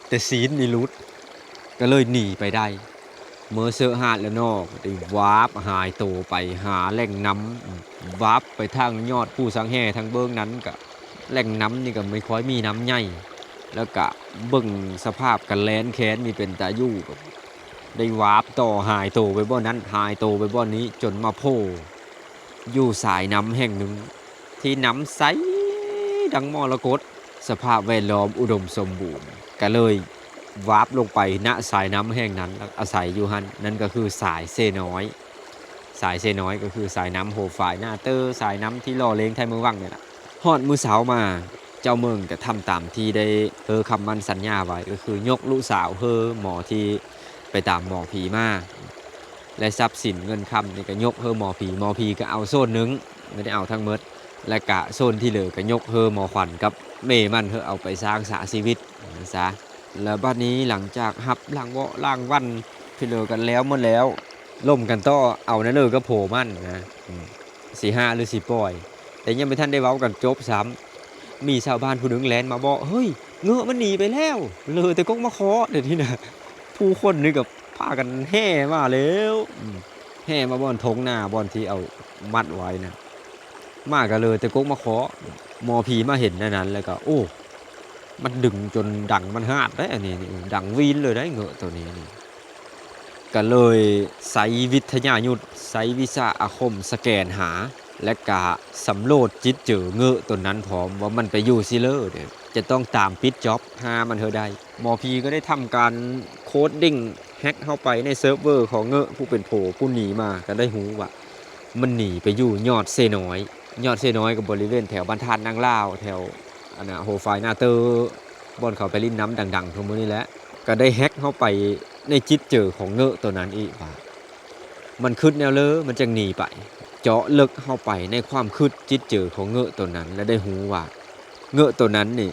ແຕ່ຊີ້ນນີ້ຫຼຸດ ກໍເລີຍໜີໄປໄດ້. ເມື່ອເຊາະຮາດແລ້ວເນາະ ກໍໄດ້ວາບຫາຍໂຕໄປຫາແຫຼ່ງນ້ຳ ວາບໄປທາງຍອດພູສັງແຮ່ທາງເບື້ອງນັ້ນ ກໍແຫຼ່ງນ້ຳນີ້ກໍບໍ່ຄ່ອຍມີນ້ຳໃຫຍ່ ແລ້ວກໍເບິ່ງສະພາບການແລ່ນແຄ້ນນີ້ເປັນຕາຢູ່ ກໍໄດ້ວາບຕໍ່ຫາຍໂຕໄປບ່ອນນັ້ນ ຫາຍໂຕໄປບ່ອນນີ້ ຈົນມາໂຜ່ຢູ່ສາຍນ້ຳແຫ່ງໜຶ່ງ ທີ່ນ້ຳໃສດັ່ງມໍລະກົດ ສະພາບແວດລ້ອມອຸດົມສົມບູນ ກໍເລີຍວາບລົງໄປ ນະ ສາຍນ້ຳແຫ່ງນັ້ນ ແລ້ວອາໄສຢູ່ຫັ້ນ ນັ້ນກໍຄືສາຍເຊນ້ອຍ ສາຍເຊນ້ອຍກໍຄືສາຍນ້ຳໂຮຟາຍນາເຕີ ສາຍນ້ຳທີ່ຫຼໍ່ເລງໄທເມືອງວັງນີ້ລະ. ຮອດມື້ເຊົ້າມາ ເຈົ້າເມືອງກໍທຳຕາມທີ່ໄດ້ເຮີຄຳໝັ້ນສັນຍາໄວ້ ກໍຄືຍົກລູກສາວເຮີໝໍທີ່ໄປຕາມໝໍຜີມາ ແລະ ຊັບສິນເງິນຄຳນີ້ກໍຍົກເຮີໝໍຜີ ໝໍຜີກໍເອົາສ່ວນໜຶ່ງ ບໍ່ໄດ້ເອົາທັງໝົດ ແລະກະສ່ວນທີ່ເຫຼືອກໍຍົກເຮີໝໍຂວັນກັບແມ່ມັນ ເຮີເອົາໄປສ້າງສາຊີວິດຫັ້ນຊະ. ແລ້ວບັດນີ້ຫຼັງຈາກຮັບລາງເວາະລາງວັນທີ່ເຫຼືອກັນແລ້ວໝົດແລ້ວ ລົມກັນຕໍ່ເອົານະເລີກັບໂພມັນນະ ອືມ ຊິຫາຫຼືຊິປ່ອຍ ແຕ່ຍັງບໍ່ທັນໄດ້ເວົ້າກັນຈົບຊ້ຳ ມີຊາວບ້ານຜູ້ໜຶ່ງແລ່ນມາບອກ ເຮີ້ຍ ເງາະມັນໜີໄປແລ້ວ ເຫຼືອແຕ່ກົກມະເຄາະ ດຽວນີ້ນະ ຜູ້ຄົນນີ້ກໍພາກັນແຫ່ມາແລ້ວ ອືມ ແຫ່ມາບ່ອນທົ່ງນາ ບ່ອນທີ່ເອົາມັດໄວ້ນະ ມາກໍເຫຼືອແຕ່ກົກມະເຄາະ ໝໍຜີມາເຫັນແນວນັ້ນແລ້ວກໍ ໂອ້ ມັນດຶງຈົນດັງມັນຮາດໄດ໋ ອັນນີ້ນີ້ ດັງວີນເລີຍໄດ໋ ເງາະໂຕນີ້ນີ້ ກໍເລີຍໃຊ້ວິທະຍາຍຸດ ໃຊ້ວິຊາອາຄົມສະແກນຫາ ແລະກະສຳຫຼວດຈິດເຈີເງາະໂຕນັ້ນພ້ອມ ວ່າມັນໄປຢູ່ໃສເລີ ຈະຕ້ອງຕາມປິດຈ໊ອບຫາມັນໃຫ້ໄດ້. ໝໍຜີກໍໄດ້ທຳການໂຄດດິ້ງ ແຮັກເຂົ້າໄປໃນເຊີບເວີຂອງເງາະຜູ້ເປັນໂພຜູ້ໜີມາ ກໍໄດ້ຮູ້ວ່າມັນໜີໄປຢູ່ຍອດເຊນ້ອຍ ຍອດເຊນ້ອຍກໍບໍລິເວນແຖວບ້ານທາດນາງລາວ ແຖວ ອັນນ່າ ໂຮຟາຍນາເຕີ ບ່ອນເຂົາໄປຫຼິ້ນນ້ຳດັງໆທຸກມື້ນີ້ແຫຼະ ກໍໄດ້ແຮັກເຂົ້າໄປໃນຈິດເຈີຂອງເງາະໂຕນັ້ນອີກວ່າ ມັນຄິດແນວເລີ ມັນຈັ່ງໜີໄປ ເຈາະເລິກເຂົ້າໄປໃນຄວາມຄິດຈິດເຈີຂອງເງາະໂຕນັ້ນ ແລະ ໄດ້ຮູ້ວ່າເງາະໂຕນັ້ນນີ້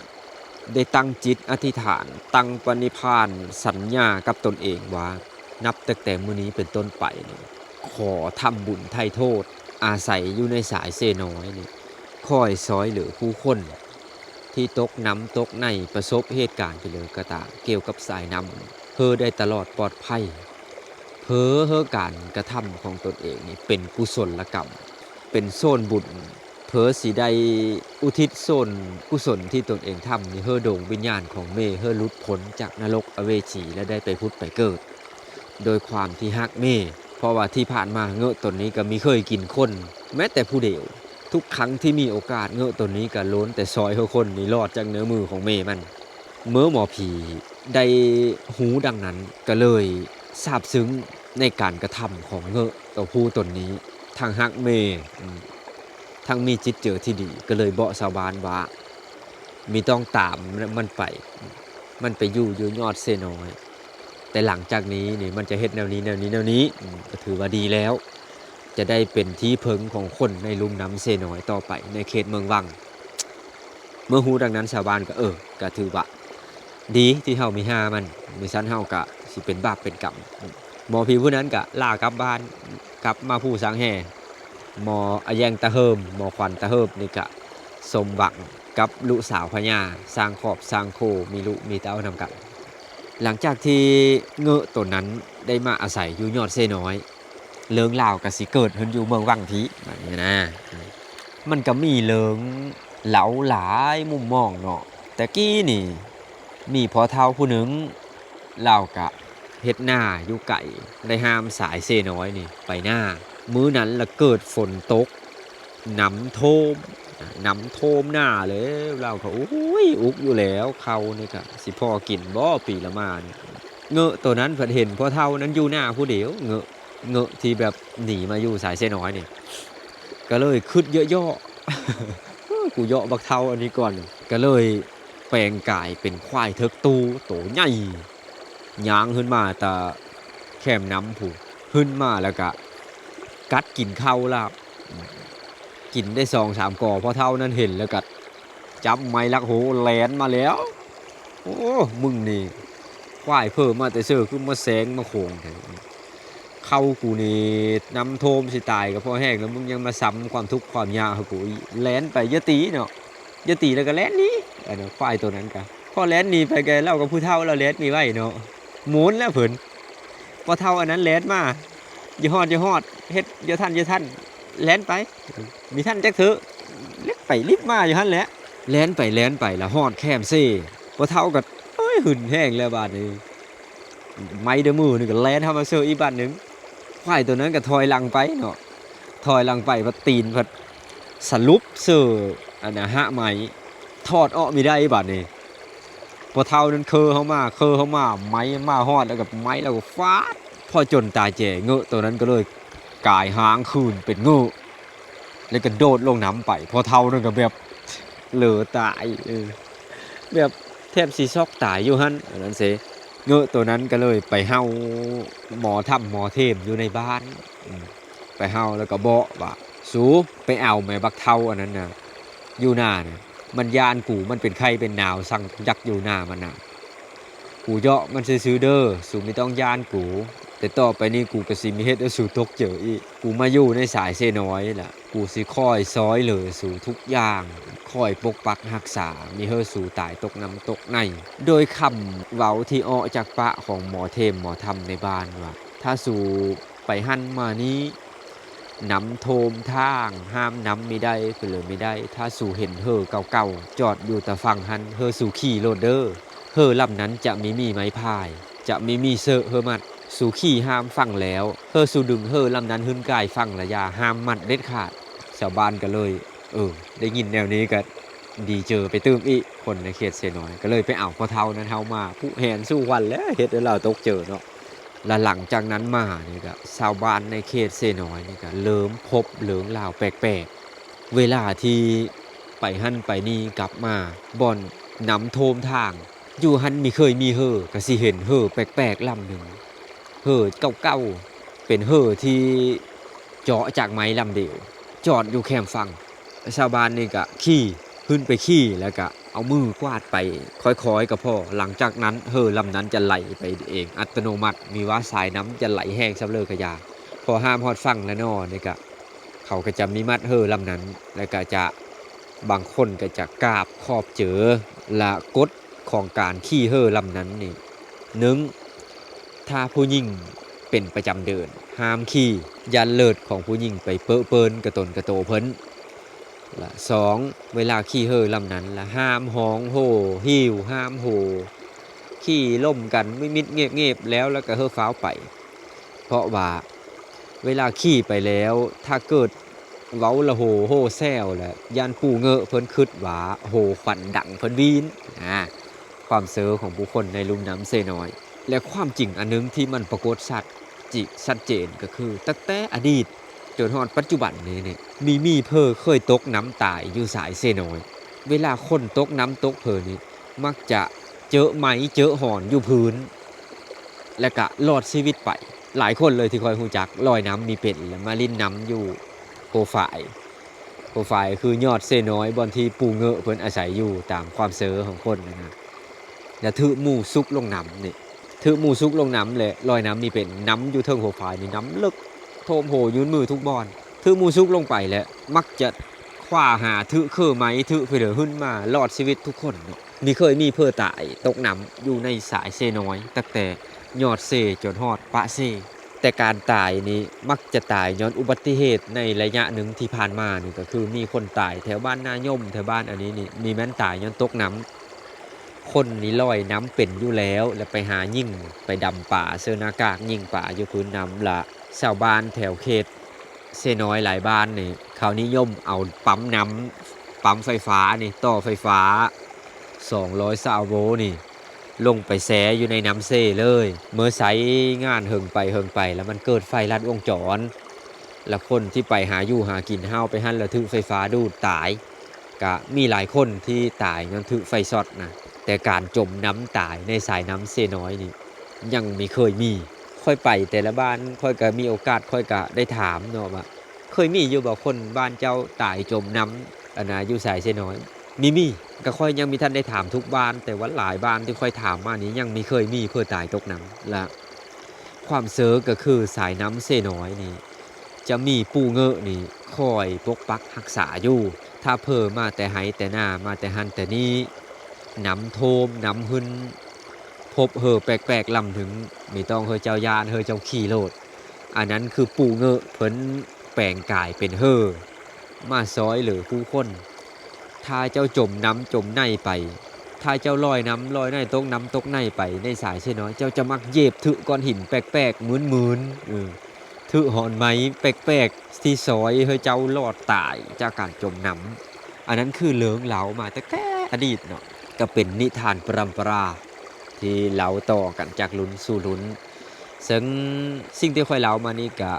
ໄດ້ຕັ້ງຈິດອະທິຖານ ຕັ້ງປະນິພານ ສັນຍາກັບຕົນເອງວ່າ ນັບຕັ້ງແຕ່ມື້ນີ້ເປັນຕົ້ນໄປນີ້ ຂໍທຳບຸນໄຖ່ໂທດ ອາໄສຢູ່ໃນສາຍເຊນ້ອຍນີ້ ຄອຍຊ່ອຍເຫຼືອຜູ້ຄົນທີ່ຕົກນ້ຳຕົກໃນ ປະສົບເຫດການຈັ່ງໃດກໍຕາມ ກ່ຽວກັບສາຍນ້ຳ ເຮີໄດ້ຕະຫຼອດປອດໄພ ເພີເຮີການກະທຳຂອງຕົນເອງນີ້ເປັນກຸສົນລະກຳ ເປັນສ່ວນບຸນ ເພີຊິໄດ້ອຸທິດສ່ວນກຸສົນທີ່ຕົນເອງທຳນີ້ ເຮີດວງວິນຍານຂອງແມ່ ເຮີຫຼຸດພົ້ນຈາກນະລົກອະເວຈີ ແລະ ໄດ້ໄປຜຸດໄປເກີດ ໂດຍຄວາມທີ່ຮັກແມ່ ເພາະວ່າທີ່ຜ່ານມາເງາະຕົນນີ້ກໍມີເຄີຍກິນຄົນແມ້ແຕ່ຜູ້ດຽວ ທຸກຄັ້ງທີ່ມີໂອກາດ ເງາະຕົນນີ້ກໍລ້ວນແຕ່ຊ່ອຍເຮີຄົນນີ້ລອດຈາກເງື້ອມືຂອງແມ່ມັນ. ເມື່ອໝໍຜີໄດ້ຮູ້ດັ່ງນັ້ນ ກໍເລີຍຊາບຊຶ້ງໃນການກະທຳຂອງເງາະຕົວຜູ້ຕົນນີ້ ທັງຮັກແມ່ ອືມ ທັງມີຈິດເຈີທີ່ດີ ກໍເລີຍບອກຊາວບ້ານວ່າ ມີຕ້ອງຕາມມັນໄປ ມັນໄປຢູ່ຢູ່ຍອດເຊນ້ອຍ ແຕ່ຫຼັງຈາກນີ້ນີ້ ມັນຈະເຮັດແນວນີ້ ແນວນີ້ ແນວນີ້ ອືມ ກໍຖືວ່າດີແລ້ວ ຈະໄດ້ເປັນທີ່ເພິ່ງຂອງຄົນໃນລຸ່ມນ້ຳເຊນ້ອຍຕໍ່ໄປ ໃນເຂດເມືອງວັງ. ເມື່ອຮູ້ດັ່ງນັ້ນ ຊາວບ້ານກໍ ເອີ ກໍຖືວ່າດີທີ່ເຮົາມີຫາມັນ ມິຊັ້ນເຮົາກໍຊິເປັນບາບເປັນກຳ. ໝໍຜີຜູ້ນັ້ນກໍລາກັບບ້ານ ກັບມາພູສັງແຮ່ ໝໍອາແຢງຕາເຫີມ ໝໍຂວັນຕາເຫີມນີ້ກະສົມຫວັງກັບລູກສາວພະຍາ ສ້າງຄອບສ້າງຄົວ ມີລູກມີເຕົ້ານຳກັນ. ຫຼັງຈາກທີ່ເງາະໂຕນັ້ນໄດ້ມາອາໄສຢູ່ຍອດເຊນ້ອຍ ເລື່ອງລາວກະຊິເກີດຂຶ້ນຢູ່ເມືອງວັງພີ້ ບາດນີ້ນະ. ມັນກະມີເລື່ອງເລົ່າຫຼາຍມຸມມອງເນາະ. ແຕ່ກີ້ນີ້ມີພໍ່ເຖົ້າຜູ້ໜຶ່ງ ລາວກະເຮັດນາຢູ່ໄກ ໄດ້ຫ້າມສາຍເຊນ້ອຍນີ້ໄປນາ. ມື້ນັ້ນລະເກີດຝົນຕົກ ນ້ຳຖ້ວມ ນ້ຳຖ້ວມນາແລ້ວ ລາວກໍ ໂອ້ຍ ອຸກຢູ່ແລ້ວ ເຂົ້ານີ້ກະຊິພໍກິນບໍ່ປີລະມານີ້. ເງາະໂຕນັ້ນພັດເຫັນພໍ່ເຖົ້ານັ້ນຢູ່ນາຜູ້ດຽວ ເງາະ ເງາະທີ່ແບບໜີມາຢູ່ສາຍເຊນ້ອຍນີ້ ກໍເລີຍຄິດເຍາະໆ ເອີ ກູເຍາະບັກເຖົ້າອັນນີ້ກ່ອນ ກໍເລີຍແປງກາຍເປັນຄວາຍເຖິກຕູໂຕໃຫຍ່ ຍ່າງຂຶ້ນມາແຕ່ແຄມນ້ຳພຸ້ນ ຂຶ້ນມາແລ້ວກະກັດກິນເຂົ້າລາວ ກິນໄດ້ສອງສາມກໍ ພໍ່ເຖົ້ານັ້ນເຫັນແລ້ວກະຈັບໄມ້ລັກໂຫແລ່ນມາແລ້ວ. ໂອ້ ມຶງນີ້ ຄວາຍເພີມາແຕ່ເຊີ ຄືມາແຊງມາໂຂງແທ້. ເຂົ້າກູນີ້ນ້ຳຖ້ວມຊິຕາຍກໍພໍແຮງແລ້ວ ມຶງຍັງມາຊ້ຳຄວາມທຸກຄວາມຍາກໃຫ້ກູອີກ. ແລ່ນໄປ ຢ່າຕີເນາະ ຢ່າຕີ ແລ້ວກໍແລ່ນໜີ. ອັນນັ້ນ ຄວາຍໂຕນັ້ນກໍ ພໍແລ່ນໜີໄປກໍ ລາວກໍຜູ້ເຖົ້າ ລາວແລ່ນມີໄວເນາະ ໂມນແລ້ວເພິ່ນ. ພໍ່ເຖົ້າອັນນັ້ນແລ່ນມາ ຢ່າຮອດ ຢ່າຮອດ ເຮັດຢ່າທັນ ຢ່າທັນ ແລ່ນໄປ ມີທັນຈັກເທື່ອ ລິບໄປລິບມາຢູ່ຫັ້ນແຫຼະ. ແລ່ນໄປແລ່ນໄປ ລະຮອດແຄມເຊ. ພໍ່ເຖົ້າກໍ ໂອ້ຍ ຫຶນແຮງແລ້ວບາດນີ້ ໄມ້ເດີມືນີ້ກໍແລ່ນເຂົ້າມາເຊີອີກບາດໜຶ່ງ. ຄວາຍໂຕນັ້ນກໍຖອຍຫຼັງໄປເນາະ ຖອຍຫຼັງໄປ ພັດຕີນພັດສະຫຼຸບເຊີ ອັນນະ ຫະໄມ້ ຖອດອອກມີໄດ້ບາດນີ້. ພໍ່ເຖົ້ານັ້ນເຄີເຮົາມາ ເຄີເຮົາມາ ໄມ້ມາຮອດແລ້ວກໍໄມ້ ແລ້ວກໍຟາດ ພໍຈົນຕາແຈ. ເງີ້ໂຕນັ້ນກໍເລີຍກາຍຮ່າງຄືນເປັນເງີ້ ແລ້ວກໍໂດດລົງນ້ຳໄປ. ພໍ່ເຖົ້ານັ້ນກໍແບບເຫຼືອຕາຍ ເອີ ແບບແທບຊິຊັອກຕາຍຢູ່ຫັ້ນ ອັນນັ້ນເຊ. ເງີ້ໂຕນັ້ນກໍເລີຍໄປເຫົ່າໝໍຖ້ຳໝໍເທມຢູ່ໃນບ້ານ ອືມ ໄປເຫົ່າແລ້ວກໍບອກວ່າ ສູໄປເອົາແມ່ບັກເຖົ້າອັນນັ້ນນະ ຢູ່ໜ້ານະ ມັນຢ້ານກູ ມັນເປັນໄຂ້ເປັນໜາວ ສັ່ງຈັກຢູ່ໜ້າມັນນະ. ກູເຍາະມັນຊື່ໆເດີ ສູບໍ່ຕ້ອງຢ້ານກູ ແຕ່ຕໍ່ໄປນີ້ກູກໍຊິມີເຮັດໃຫ້ສູຕົກເຈີອີກ. ກູມາຢູ່ໃນສາຍເຊນ້ອຍລະ ກູຊິຄອຍຊ່ອຍເຫຼືອສູທຸກຢ່າງ ຄອຍປົກປັກຮັກສາ ມີເຮີສູຕາຍຕົກນ້ຳຕົກໃນ. ໂດຍຄຳເວົ້າທີ່ອອກຈາກປາກຂອງໝໍເທມໝໍຖ້ຳໃນບ້ານວ່າ ຖ້າສູໄປຫັ້ນມານີ້ ນ້ຳຖ້ວມທາງ ຫ້າມນ້ຳມີໄດ້ ເພີເລີມີໄດ້. ຖ້າສູເຫັນເຮີເກົ່າໆຈອດຢູ່ຕາຝັ່ງຫັ້ນ ເຮີສູຂີ່ໂລດເດີ ເຮີລຳນັ້ນຈະມີໝີໄມ້ພາຍ ຈະມີໝີເຊີເຮີມັດ. ສູຂີ່ຂ້າມຝັ່ງແລ້ວ ເຮີສູດຶງເຮີລຳນັ້ນຂຶ້ນກາຍຝັ່ງ ລະຢ່າຫ້າມມັດເດັດຂາດ. ຊາວບ້ານກໍເລີຍ ເອີ ໄດ້ຍິນແນວນີ້ກໍດີເຈີໄປຕື່ມອີກ. ຄົນໃນເຂດເຊນ້ອຍກໍເລີຍໄປເອົາພໍ່ເຖົ້ານັ້ນເຮົາມາຜູກແຫນສູ່ຂວັນ ແລະເຮັດໃຫ້ລາວຕົກເຈີເນາະ. ລະຫຼັງຈາກນັ້ນມານີ້ກະ ຊາວບ້ານໃນເຂດເຊນ້ອຍນີ້ກະເລີ່ມພົບເລື່ອງລາວແປກໆ ເວລາທີ່ໄປຫັ້ນໄປນີ້ກັບມາ ບ່ອນນ້ຳຖ້ວມທາງ ຢູ່ຫັ້ນມີ ເຄີຍມີເຮີ ກະຊິເຫັນເຮີແປກໆລຳໜຶ່ງ ເຮີເກົ່າໆ ເປັນເຮີທີ່ເຈາະຈາກໄມ້ລຳດຽວ ຈອດຢູ່ແຄມຝັ່ງ. ຊາວບ້ານນີ້ກະຂີ່ ຂຶ້ນໄປຂີ່ ແລ້ວກະເອົາມືກວາດໄປຄ່ອຍໆກໍພໍ. ຫຼັງຈາກນັ້ນເຮີລຳນັ້ນຈະໄຫຼໄປເອງອັດຕະໂນມັດ ມີວ່າສາຍນ້ຳຈະໄຫຼແຮງສ່ຳເລີກະຢາ. ພໍຫ້າມຮອດຝັ່ງແລ້ວນໍນີ້ກະ ເຂົາກໍຈະມີມັດເຮີລຳນັ້ນ ແລ້ວກະຈະ ບາງຄົນກໍຈະກາບຂອບເຈີ ລະກົດຂອງການຂີ່ເຮີລຳນັ້ນນີ້ ໜຶ່ງ ຖ້າຜູ້ຍິງເປັນປະຈຳເດືອນ ຫ້າມຂີ່ ຢ້ານເລີດຂອງຜູ້ຍິງໄປເປິເປິນກະຕົນກະໂຕເພິ່ນ. ລະສອງ ເວລາຂີ່ເຮີລຳນັ້ນລະຫ້າມຮ້ອງໂຫຫິວ ຫ້າມໂຫ ຂີ່ລົມກັນມິດໆເງບໆ ແລ້ວລະກະເຮີຟ້າວໄປ. ເພາະວ່າເວລາຂີ່ໄປແລ້ວ ຖ້າເກີດເວົ້າລະໂຫໂຮແຊວ ລະຢ້ານປູ່ເງີ້ເພິ່ນຄິດວ່າໂຫຄວັນດັງເພິ່ນວີນ. ອາ ຄວາມເຊີຂອງຜູ້ຄົນໃນລຸ່ມນ້ຳເຊນ້ອຍ. ແລະຄວາມຈິງອັນໜຶ່ງທີ່ມັນປາກົດຊັດຈິ ຊັດເຈນກໍຄື ຕັ້ງແຕ່ອະດີດຈົນຮອດປັດຈຸບັນນີ້ນີ້ ມີໝີເພີເຄີຍຕົກນ້ຳຕາຍຢູ່ສາຍເຊນ້ອຍ. ເວລາຄົນຕົກນ້ຳຕົກເພີນີ້ ມັກຈະເຈິໄໝເຈິຫອນຢູ່ພື້ນ ແລະກະລອດຊີວິດໄປ. ຫຼາຍຄົນເລີຍທີ່ຂ້ອຍຮູ້ຈັກລອຍນ້ຳມີເປັນ ແລະມາຫຼິ້ນນ້ຳຢູ່ໂພຟາຍ. ໂພຟາຍຄືຍອດເຊນ້ອຍ ບ່ອນທີ່ປູ່ເງີ້ເພິ່ນອາໄສຢູ່ ຕາມຄວາມເຊີຂອງຄົນຫັ້ນນະ. ລະຖືກໝູ່ຊຸກລົງນ້ຳນີ້ ຖືກໝູ່ຊຸກລົງນ້ຳ ແລະລອຍນ້ຳມີເປັນ. ນ້ຳຢູ່ເທິງໂພຟາຍນີ້ນ້ຳເລິກ ໂຖມໂຫຍື່ນມືທຸກບ່ອນ. ຖືກໝູ່ຊຸກລົງໄປ ແລະມັກຈະຄວ້າຫາຖືກເຄີໄມ້ ຖືກເພີເລີຂຶ້ນມາລອດຊີວິດທຸກຄົນເນາະ. ມີ ເຄີຍມີເພີຕາຍຕົກນ້ຳຢູ່ໃນສາຍເຊນ້ອຍ ຕັ້ງແຕ່ຍອດເຊຈົນຮອດປະເຊ. ແຕ່ການຕາຍນີ້ມັກຈະຕາຍຍ້ອນອຸບັດຕິເຫດໃນໄລຍະໜຶ່ງທີ່ຜ່ານມານີ້ ກໍຄືມີຄົນຕາຍແຖວບ້ານນາຍົມ ແຖວບ້ານອັນນີ້ນີ້ ມີແມ່ນຕາຍຍ້ອນຕົກນ້ຳ. ຄົນນີ້ລອຍນ້ຳເປັນຢູ່ແລ້ວ ແລະໄປຫາຍິງ ໄປດຳປາ ເສີໜ້າກາກຍິງປາຢູ່ພື້ນນ້ຳ. ລະຊາວບ້ານແຖວເຂດເຊນ້ອຍຫຼາຍບ້ານນີ້ ເຂົານິຍົມເອົາປ້ຳນ້ຳ ປ້ຳໄຟຟ້ານີ້ ຕໍ່ໄຟຟ້າສອງຮ້ອຍຊາວໂວນີ້ ລົງໄປແຊ່ຢູ່ໃນນ້ຳເຊເລີຍ. ເມື່ອໃຊ້ງານເຫິງໄປເຫິງໄປ ແລ້ວມັນເກີດໄຟລັດວົງຈອນ ແລ້ວຄົນທີ່ໄປຫາຢູ່ຫາກິນຫ້າວໄປຫັ້ນ ແລ້ວຖືກໄຟຟ້າດູດຕາຍ. ກະມີຫຼາຍຄົນທີ່ຕາຍຍ້ອນຖືກໄຟຊັອດນະ. ແຕ່ການຈົມນ້ຳຕາຍໃນສາຍນ້ຳເຊນ້ອຍນີ້ ຍັງມີ ເຄີຍມີ. ຂ້ອຍໄປແຕ່ລະບ້ານ ຂ້ອຍກະມີໂອກາດ ຂ້ອຍກະໄດ້ຖາມເນາະວ່າ ເຄີຍມີຢູ່ບໍ່ຄົນບ້ານເຈົ້າຕາຍຈົມນ້ຳ ອັນນະ ຢູ່ສາຍເຊນ້ອຍ? ມີ ມີ. ກະຂ້ອຍຍັງມີທັນໄດ້ຖາມທຸກບ້ານ ແຕ່ວ່າຫຼາຍບ້ານທີ່ຂ້ອຍຖາມມານີ້ ຍັງມີ ເຄີຍມີເພີຕາຍຕົກນ້ຳ. ລະ ຄວາມເຊີກໍຄືສາຍນ້ຳເຊນ້ອຍນີ້ ຈະມີປູ່ເງີ້ນີ້ຄອຍປົກປັກຮັກສາຢູ່. ຖ້າເຜີມາແຕ່ໄຮ່ແຕ່ນາ ມາແຕ່ຫັ້ນແຕ່ນີ້ ນ້ຳໂທມ ນ້ຳຫຶ່ນ ພົບເຫີແປກໆລຳໜຶ່ງ ມີຕ້ອງເຮີເຈົ້າຢ້ານ ເຮີເຈົ້າຂີ່ໂລດ. ອັນນັ້ນຄືປູ່ເງີ້ ເພິ່ນແປງກາຍເປັນເຫີມາຊ່ອຍເຫຼືອຜູ້ຄົນ. ຖ້າເຈົ້າຈົມນ້ຳຈົມໃນໄປ, ຖ້າເຈົ້າລອຍນ້ຳລອຍໃນ ຕົກນ້ຳຕົກໃນໄປໃນສາຍເຊນ້ອຍ, ເຈົ້າຈະມັກເຫຢີບຖືກ້ອນຫີນແປກໆ ມື່ນໆ ເອີ ຖືຮອນໄມ້ແປກໆ ທີ່ຊ່ອຍໃຫ້ເຈົ້າລອດຕາຍຈາກການຈົມນ້ຳ. ອັນນັ້ນຄືເລື່ອງລາວມາແຕ່ແຕ່ອະດີດເນາະ, ກໍເປັນນິທານປະລຳປະລາທີ່ເລົ່າຕໍ່ກັນຈາກລຸ້ນສູ່ລຸ້ນ. ເຊິ່ງສິ່ງທີ່ຂ້ອຍເລົ່າມານີ້ກະ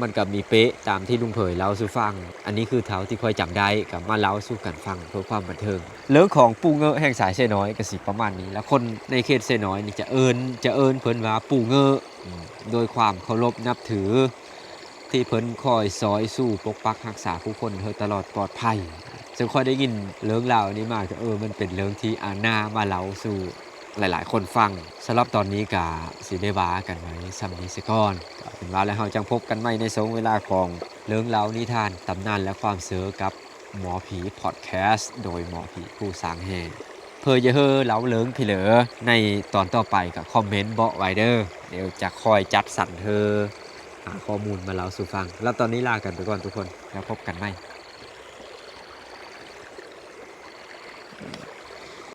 ມັນກະມີເປະຕາມທີ່ລຸງເຜີຍເລົ່າສູ່ຟັງ. ອັນນີ້ຄືເທົ່າທີ່ຂ້ອຍຈຳໄດ້ ກໍມາເລົ່າສູ່ກັນຟັງເພື່ອຄວາມບັນເທີງ. ເລື່ອງຂອງປູ່ເງີ້ແຫ່ງສາຍເຊນ້ອຍກໍຊິປະມານນີ້ລະ. ຄົນໃນເຂດເຊນ້ອຍນີ້ຈະເອີ້ນ ຈະເອີ້ນເພິ່ນວ່າປູ່ເງີ້ ອືມ ໂດຍຄວາມເຄົາລົບນັບຖື ທີ່ເພິ່ນຄອຍຊ່ອຍຊູ່ປົກປັກຮັກສາຜູ້ຄົນໃຫ້ຕະຫຼອດປອດໄພ. ເຊິ່ງຂ້ອຍໄດ້ຍິນເລື່ອງລາວນີ້ມາ ກໍ ເອີ ມັນເປັນເລື່ອງທີ່ ອາ ໜ້າມາເລົ່າສູ່ ຫຼາຍໆຄົນຟັງ. ສຳລັບຕອນນີ້ກະຊິໄດ້ວ່າກັນໄວ້ສ່ຳນີ້ສາກ່ອນ. ເອົາເປັນວ່າແລ້ວເຮົາຈັ່ງພົບກັນໃໝ່ໃນຊ່ວງເວລາຂອງເລື່ອງລາວນິທານ ຕຳນານ ແລະ ຄວາມເຊີກັບໝໍຜີພອດແຄສ ໂດຍໝໍຜີຜູ້ສ້າງແຮ່. ເພື່ອຢາກເຮີເລົ່າເລື່ອງຜີເລີໃນຕອນຕໍ່ໄປກໍຄອມເມັນບອກໄວ້ເດີ້. ດຽວຈະຄອຍຈັດສັນເຮີຫາຂໍ້ມູນມາເລົ່າສູ່ຟັງ. ແລ້ວຕອນນີ້ລາກັນໄປກ່ອນທຸກຄົນ ແລ້ວພົບກັນໃໝ່.